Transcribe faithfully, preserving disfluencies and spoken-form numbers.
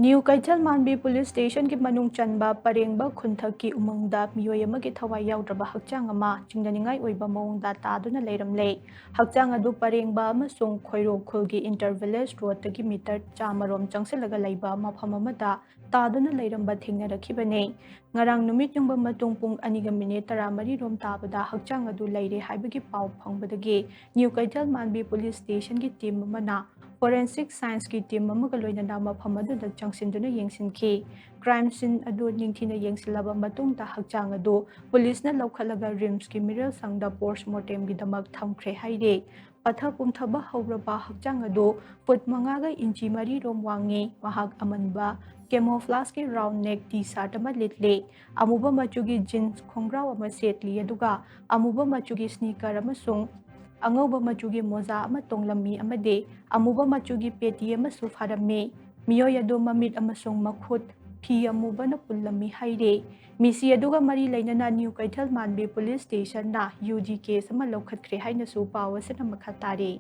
New ꯀꯩꯊꯦꯜ ꯃꯥꯟꯕꯤ police ꯁ꯭ꯇꯦꯁꯟꯒꯤ ꯃꯅꯨꯡ ꯆꯟꯕ ꯄꯔꯦꯡꯕ ꯈꯨꯟꯊꯛꯀꯤ ꯎꯃꯪꯗ ꯃꯤꯑꯣꯏ ꯑꯃꯒꯤ ꯊꯋꯥꯏ ꯌꯥꯎꯗ꯭ꯔꯕ ꯍꯛꯆꯥꯡ ꯑꯃ ꯆꯤꯡꯅꯅꯤꯡꯉꯥꯏ ꯑꯣꯏꯕ ꯃꯑꯣꯡꯗ ꯇꯥꯗꯨꯅ ꯂꯩꯔꯝꯂꯦ꯫ ꯍꯛꯆꯥꯡ ꯑꯗꯨ ꯄꯔꯦꯡꯕ ꯑꯃꯁꯨꯡ ꯈꯣꯏꯔꯣꯛ ꯈꯨꯜꯒꯤ ꯏꯟꯇꯔ ꯚꯤꯂꯦꯖ ꯔꯣꯗꯇꯒꯤ ꯃꯤꯇꯔ ꯆꯥꯃꯔꯣꯝ ꯆꯪꯁꯤꯜꯂꯒ ꯂꯩꯕ ꯃꯐꯝ ꯑꯃꯗ ꯇꯥꯗꯨꯅ ꯂꯩꯔꯝꯕ ꯊꯦꯡꯅꯔꯛꯈꯤꯕꯅꯤ꯫ ꯉꯔꯥꯡ ꯅꯨꯃꯤꯠ ꯌꯨꯡꯕ ꯃꯇꯨꯡ ꯄꯨꯡ ꯑꯅꯤꯒ ꯃꯤꯅꯤꯠ ꯇꯔꯥꯃꯔꯤ ꯔꯣꯝ ꯇꯥꯕꯗ ꯍꯛꯆꯥꯡ ꯑꯗꯨ ꯂꯩꯔꯦ ꯍꯥꯏꯕꯒꯤ ꯄꯥꯎ ꯐꯪꯕꯗꯒꯤ ꯅ꯭ꯌꯨ ꯀꯩꯊꯦꯜ ꯃꯥꯟꯕꯤ ꯄꯨꯂꯤꯁ ꯁ꯭ꯇꯦꯁꯟꯒꯤ ꯇꯤꯝ ꯑꯃꯅ ꯐꯣꯔꯦꯟꯁꯤꯛ ꯁꯥꯏꯟꯁꯀꯤ ꯇꯤꯝ ꯑꯃꯒ ꯂꯣꯏꯅꯅ ꯃꯐꯝ ꯑꯗꯨꯗ ꯆꯪꯁꯤꯟꯗꯨꯅ ꯌꯦꯡꯁꯤꯟꯈꯤ꯫ ꯀ꯭ꯔꯥꯏꯝ ꯁꯤꯟ ꯑꯗꯨ ꯅꯤꯡꯊꯤꯅ ꯌꯦꯡꯁꯤꯜꯂꯕ ꯃꯇꯨꯡꯗ ꯍꯛꯆꯥꯡ ꯑꯗꯨ ꯄꯨꯂꯤꯁꯅ ꯂꯧꯈꯠꯂꯒ ꯔꯤꯝꯁꯀꯤ ꯃꯤꯔꯦꯜ ꯁꯪꯗ ꯄꯣꯁꯃꯣꯔꯇꯦꯝꯒꯤꯗꯃꯛ ꯊꯝꯈ꯭ꯔꯦ ꯍꯥꯏꯔꯤ꯫ ꯄꯠꯊ ꯄꯨꯝꯊꯕ ꯍꯧꯔꯕ ꯍꯛꯆꯥꯡ ꯑꯗꯨ ꯐꯨꯠ ꯃꯉꯥꯒ ꯏꯟꯆꯤ ꯃꯔꯤ ꯔꯣꯝ ꯋꯥꯡꯉꯤ꯫ ꯃꯍꯥꯛ ꯑꯃꯟꯕ ꯀꯦꯃꯣꯐ꯭ꯂꯥꯖꯀꯤ ꯔꯥꯎꯟ ꯅꯦꯛ ꯇꯤ ꯁꯥꯔꯠ ꯑꯃ ꯂꯤꯠꯂꯤ꯫ ꯑꯃꯨꯕ ꯃꯆꯨꯒꯤ ꯖꯤꯟꯁ ꯈꯣꯡꯒ꯭ꯔꯥꯎ ꯑꯃ ꯁꯦꯠꯂꯤ, ꯑꯗꯨꯒ ꯑꯃꯨꯕ ꯃꯆꯨꯒꯤ ꯁ꯭ꯅꯤꯀꯔ ꯑꯃꯁꯨꯡ ꯑꯉꯧꯕ ꯃꯆꯨꯒꯤ ꯃꯣꯖꯥ ꯑꯃ ꯇꯣꯡꯂꯝꯃꯤ ꯑꯃꯗꯤ ꯑꯃꯨꯕ ꯃꯆꯨꯒꯤ ꯄꯦꯇꯤ ꯑꯃꯁꯨ ꯐꯥꯔꯝꯃꯤ꯫ ꯃꯤꯑꯣꯏ ꯑꯗꯨ ꯃꯃꯤꯠ ꯑꯃꯁꯨꯡ ꯃꯈꯨꯠ ꯐꯤ ꯑꯃꯨꯕꯅ ꯄꯨꯜꯂꯝꯃꯤ ꯍꯥꯏꯔꯤ꯫ ꯃꯤꯁꯤ ꯑꯗꯨꯒ ꯃꯔꯤ ꯂꯩꯅꯅ ꯅ꯭ꯌꯨ ꯀꯩꯊꯦꯜ ꯃꯥꯟꯕꯤ ꯄꯨꯂꯤꯁ ꯁ꯭ꯇꯦꯁꯟꯅ ꯌꯨ ꯖꯤ ꯀꯦꯁ ꯑꯃ ꯂꯧꯈꯠꯈ꯭ꯔꯦ ꯍꯥꯏꯅꯁꯨ ꯄꯥꯎ ꯑꯁꯤꯅ ꯃꯈꯥ ꯇꯥꯔꯤ꯫